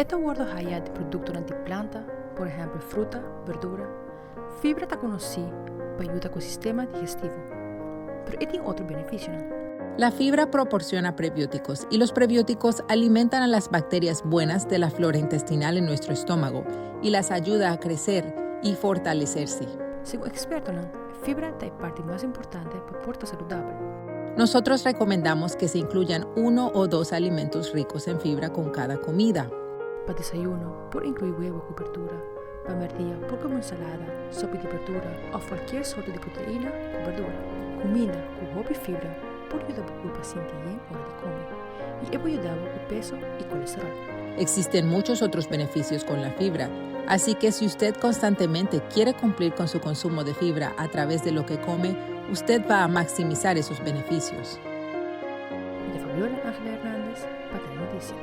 E ta wordo haya di productonan di planta, por ehempel fruta, berdura. Fibra ta conoci pa yuda cu sistema digestivo, pero e tin otro beneficionan. La fibra proporciona prebióticos y los prebióticos alimentan a las bacterias buenas de la flora intestinal en nuestro estómago y las ayuda a crecer y fortalecerse. Segun expertonan, fibra ta e parti mas importante pa por ta saludabel. Nosotros recomendamos que se incluyan uno o dos alimentos ricos en fibra con cada comida. Pa desayuno, por inclui webo cu berdura. Pa merdia, por come un salada, sopi di berdura of cualkier sorto di proteina cu berdura. Cuminda cu hopi fibra por yuda bo curpa sinti yen ora di come y e por yuda bo cu peso y colesterol. Existen muchos otros beneficios con la fibra, así que si usted constantemente quiere cumplir con su consumo de fibra a través de lo que come, usted va a maximizar esos beneficios. Mi ta Fabiola Angela Hernandez pa Telenoticia.